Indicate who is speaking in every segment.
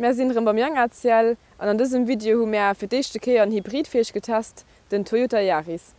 Speaker 1: Mär sinn erëm beim Jang ACL an an dësem Video hu mär fir d'éischte Kéier en Hybrid fir iech getest, den Toyota Yaris.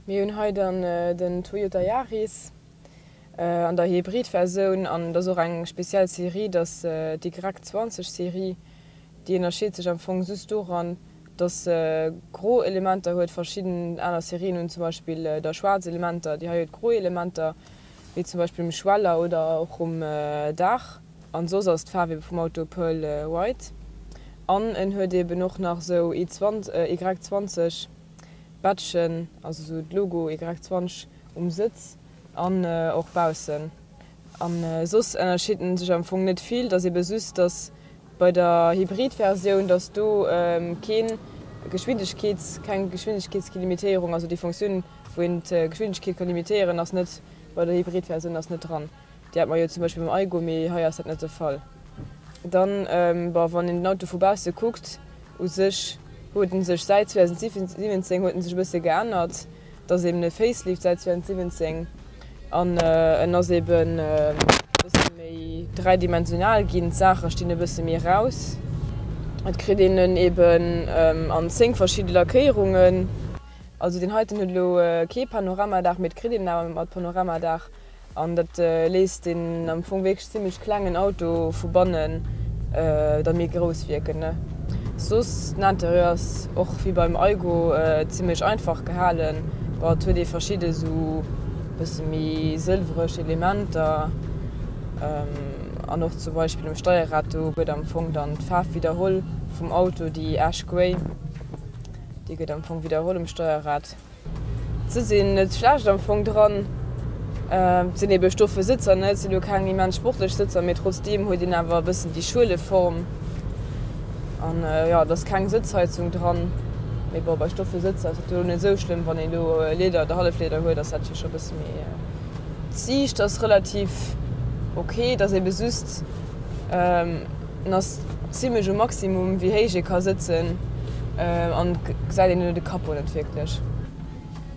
Speaker 1: Mir hunn hei dann den Toyota Yaris an der Hybrid-Versioun an dat ass och eng speziell Serie, dat ass d'Y20 Serie. Déi ënnerscheet sech am Fong just doran, dass se gro Elementer huet. Verschidden aner Serien hunn zum Beispill da schwaarz Elementer, déi hei huet gro Elementer, wéi zum Beispill um Schweller oder och um Daach. An soss ass d'Faarf ebe vum Auto Pearl White. An en huet eben och nach esou Y20 Badgen, also esou d'Logo Y20 um Sëtz an och baussen. An soss ënnerscheet en sech am Fong net vill, et ass ebe just, dass Bei der Hybrid-Versioun, dass do keen Geschwindegkeets, keng Geschwindegkeetslimitéierung, also déi Funktioun wou een d'Geschwindegkeet ka limitéieren, ass net bei der Hybrid-Versioun ass net dran. Déi hat mer jo zum Beispill beim Aygo, mee hei ass dat net de Fall. Dann, bon, wann een den Auto vu bausse kuckt, u sech huet en sech säit 2017 huet en sech e bësse geännert. Et ass eben e Facelift säit 2017 an en ass eben e bësse méi dräidimensional ginn. D'Saache stinn e bësse méi eraus. Et kritt een en eben an 10 verschidde Lackéierungen. Also deen heiten huet elo kee Panoramadaach, mee et kritt een en awer mat Panoramadaach. An dat léisst deen am Fong wierklech zimlech klengen Auto vu bannen da méi grouss wierken, ne? Soss den Interieur ass och wéi beim Aygo zimlech einfach gehalen. Bon, et huet ee verschidde sou bësse méi sëlwereg Elementer an och zum Beispill um Steierrad, do gëtt am Fong dann d'Faarf widderholl vum Auto, déi Ash Grey, déi gëtt am Fong widderholl um Steierrad. Se sinn net schlecht am Fong dran. Et sinn ebe stoffe Sëtzer, ne? Et sinn elo keng immens sportlech Sëtzer, mee trotzdeem huet een awer e bëssen déi Schueleform. An jo, et ass keng Sëtzheizung dran, mee bon, bei stoffe Sëtzer ass dat jo elo net esou schlëmm. Wann een elo Lieder oder Halleflieder huet, ass dat jo scho e bësse méi. D'Siicht ass relativ ok, et ass ebe just. En ass zimlech um Maximum wéi héich ee ka sëtzen an gesäit een elo de Capot net wierklech.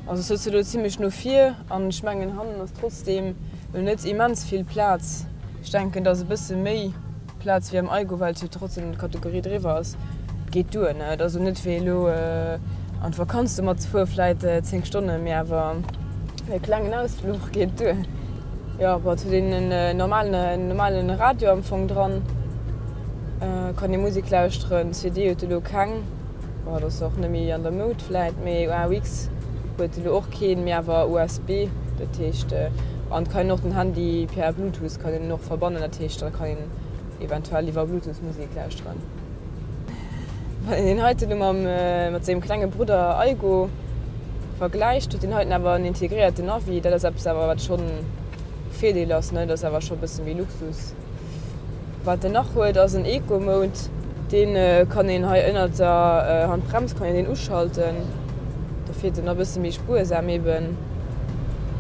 Speaker 1: Also ech sëtze elo zimlech no vir an ech mengen hannen ass trotzdeem elo net immens vill Plaz. Ech denken et ass e bësse méi Plaz wéi am Aygo well et jo trotzdeem eng Kategorie driwwer ass. Et geet duer ne, et ass elo net wéi elo an d'Vakanz domat ze fuere vläit 10 Stonnen, mee awer e klengen Ausfluch geet duer. Jo, bon, et huet een en normalen, normalen Radio am Fong dran, kann ee Musek lauschteren. CD huet e lo keng, bon, dat ass och net méi an der Moud vläit, mee AUX huet e lo och keen, mee awer USB, dat heescht, an et kann een och den Handy per Bluetooth kann een en och verbannen, dat heescht, da kann een eventuell iwwer Bluetooth Musek lauschteren. Wann een deen heiten elo mam, mat sengem klenge Brudder Aygo vergläicht, huet deen heiten awer en integréierten Navi. Dat ass eppes awer, wat schonn Virdeel ass, ne? Dat ass awer scho e bësse méi Luxus. Wat en nach huet, ass en Eco-Mode. Dee kann een hei ënnert der Handbrems kann een deen uschalten. Da fiert en e bësse méi spuersam eben.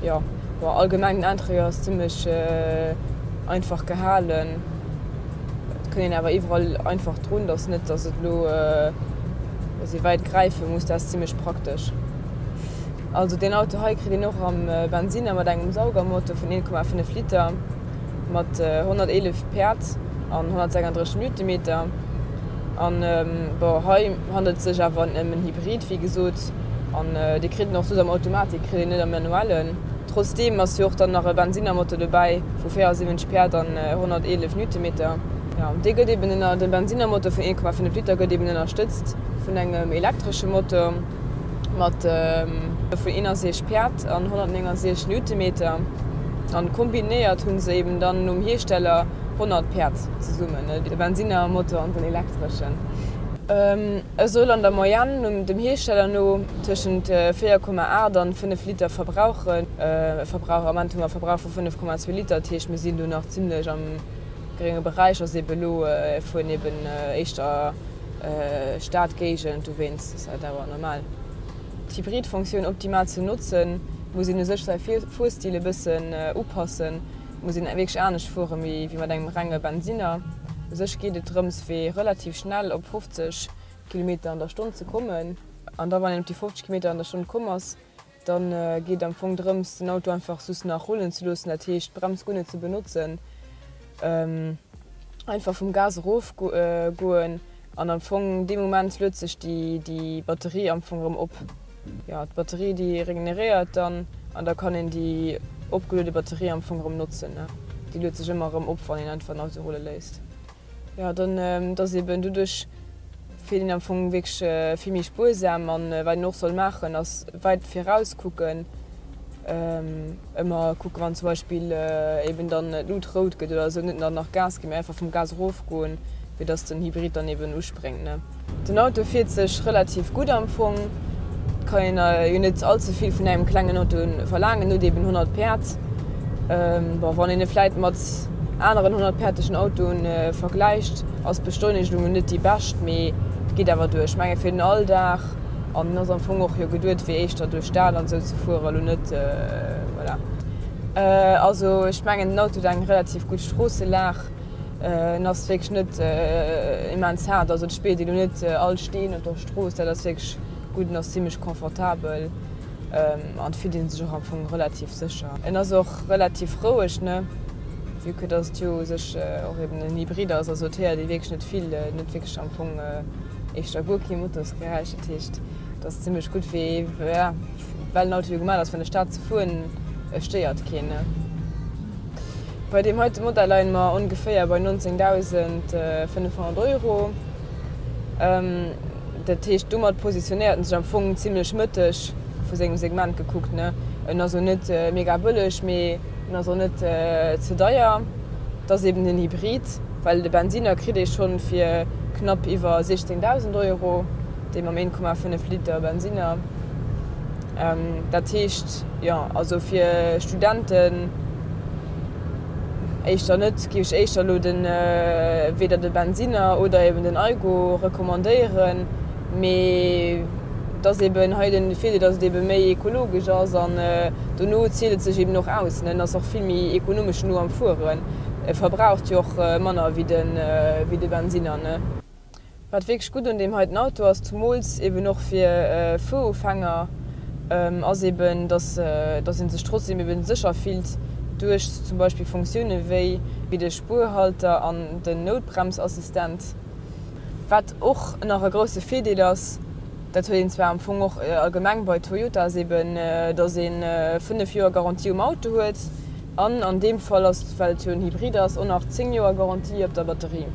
Speaker 1: Jo, bon, allgemeng den Interieur ass zimmlech einfach gehalen. Et kënnt een awer iwwerall einfach drun, et ass net, datt et elo, datt ee wäit gräife muss, dat ass zimmlech praktesch. Also deen Auto hei kritt een och am Bensinner mat engem Saugermotor vun 1,5 Liter mat 111 Päerd an 136 Newtonmeter. An bon, hei handelt et sech awer ëm en Hybrid, wéi gesot, an dee kritt een och just am Automatik, kritt een net am Manuellen. Trotzdeem ass jo och dann nach e Bensinnermotor dobäi vu 74 Päerd an 111 Newtonmeter. Jo, dee gëtt eben ënner, de Bensinnermotor vun 1,5 Liter gëtt eben ënnerstëtzt vun engem elektresche Motor mat vun 61 Päerd an 169 Newtonmeter. An kombinéiert hu se eben dann nom Hiersteller 100 Päerd zesummen, de Bensinnermotor an den elektreschen. E soll an der Moyenne, dem Hiersteller no, tëschent 4,8 an 5 Liter verbrauchen. E Verbrauch, am Ament hu mer e Verbrauch vu 5,2 Liter, dat heescht mir sinn do nach zimlech am. Grénge Beräich ass eben elo, fueren eben éischter Stadgéigend, dowéinst ass dat awer normal. D'Hybridfonktioun optimal ze notzen, muss een u sech säi Fuerstil e bëssen upassen, muss een wierklech anescht fueren wéi mat engem renge Bensinner. U sech geet et drëms fir relativ schnell op 50 Kilometer an der Stonn ze kommen an da wann een op déi 50 Kilometer an der Stonn komm ass, Dann geet et am Fong drëms den Auto einfach just nach rullen ze loossen, dat heescht d'Brems guer net ze benotzen, einfach vum Gas erof goen an am Fong dee Moment luet sech déi Batterie am Fong erëm op. Jo, d'Batterie déi regeneréiert dann an da kann een déi opgeluede Batterie am Fong erëm notzen. Déi luet sech ëmmer erëm op wann een einfach den Auto rulle léisst. Jo, dann et ass eben doduerch fiert een am Fong wierklech vill méi spuersam an wat een och soll maachen ass wäit viraus kucken, ëmmer kucken wann zum Beispill eben dann d'Lut rout gëtt oder esou, net dann nach Gas ginn, mee einfach vum Gas erof goen, fir dass den Hybrid dann eben uspréngt ne. Den Auto fiert sech relativ gutt am Fong, et kann een jo net all ze vill vun engem klengen Auto verlaangen, huet eben 100 Päerd. Bon, wann een e vläit mat aneren 100 päertegen Autoen vergläicht, ass d'Beschleunigung net déi bescht, mee et geet awer duer. Ech menge fir den Alldag, an en ass am Fong och jo geduet fir éischter duerch d'Stad an esou ze fueren, elo net, voilà. Also ech mengen den Auto huet eng relativ gutt Stroosselag. En ass wierklech net immens haart, also et spiert een elo net all Steen op der Strooss. Dat ass wierklech gutt, en ass zimmlech confortabel an et fillt ee sech och am Fong relativ sécher. En ass och relativ roueg, ne, vue que dass et jo u sech och eben en Hybrid ass, also et héiert ee wierklech net vill, net wierklech am Fong éischter guer kee Motorsgeräisch. Dat heescht, et ass zimmlech gutt fir ee, well den Auto jo gemaach ass fir an der Stad ze fueren, e stéiert keen, ne. Bei deem heite Modell leien mer ongeféier bei 19.500 Euro. Dat heescht, domat positionéiert en sech am Fong zimlech mëtteg vu sengem Segment gekuckt. En ass elo net mega bëlleg, mee en ass och net ze deier. Et ass eben en Hybrid, well de Bensinner kritt ee schonn fir knapp iwwer 16.000 Euro, dee mam 1,5 Liter Bensinner. Dat heescht, jo, also fir Studenten éischter net, géif ech éischter elo den, weder de Bensinner oder eben den Aygo recommandéieren. Mee et ass eben hei den Virdeel, datt et ebe méi ekologesch ass an dono zielt et sech eben och aus. En ass och vill méi ekonomesch no am Fueren, e verbraucht jo och manner wéi de Bensinner. Wat wierklech gutt un deem heiten Auto ass, zumools eben och fir Fuerufänger, ass eben, dass dass ee sech trotzdem eben sécher fillt duerch zum Beispill Funktioune wéi de Spuerhalter an den Noutbremsassistent. Wat och nach e grousse Virdeel ass, dat huet een zwar am Fong och allgemeng bei Toyota, ass eben, dass ee 5 Joer Garantie um Auto huet an an deem Fall ass, well et jo en Hybrid ass, och nach 10 Joer Garantie op der Batterie.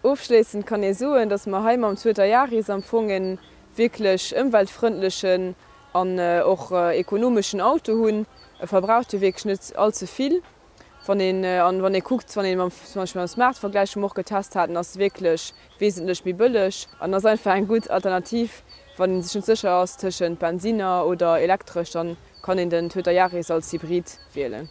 Speaker 1: Ofschléissend kann ee soen, dass mer hei mam Toyota Yaris am Fong e wierklech ëmweltfrëndlechen an och ekonomeschen Auto hunn. E verbraucht jo wierklech net all ze vill, wann een, an wann ee kuckt, wann een e mam, zum Beispill mam Smart vergläicht, wou mer och getest haten, ass e wierklech wesentlech méi bëlleg an ass einfach eng gutt Alternativ, wann ee sech net sécher ass tëschent Bensinner oder elektresch, dann kann een den Toyota Yaris als Hybrid wielen.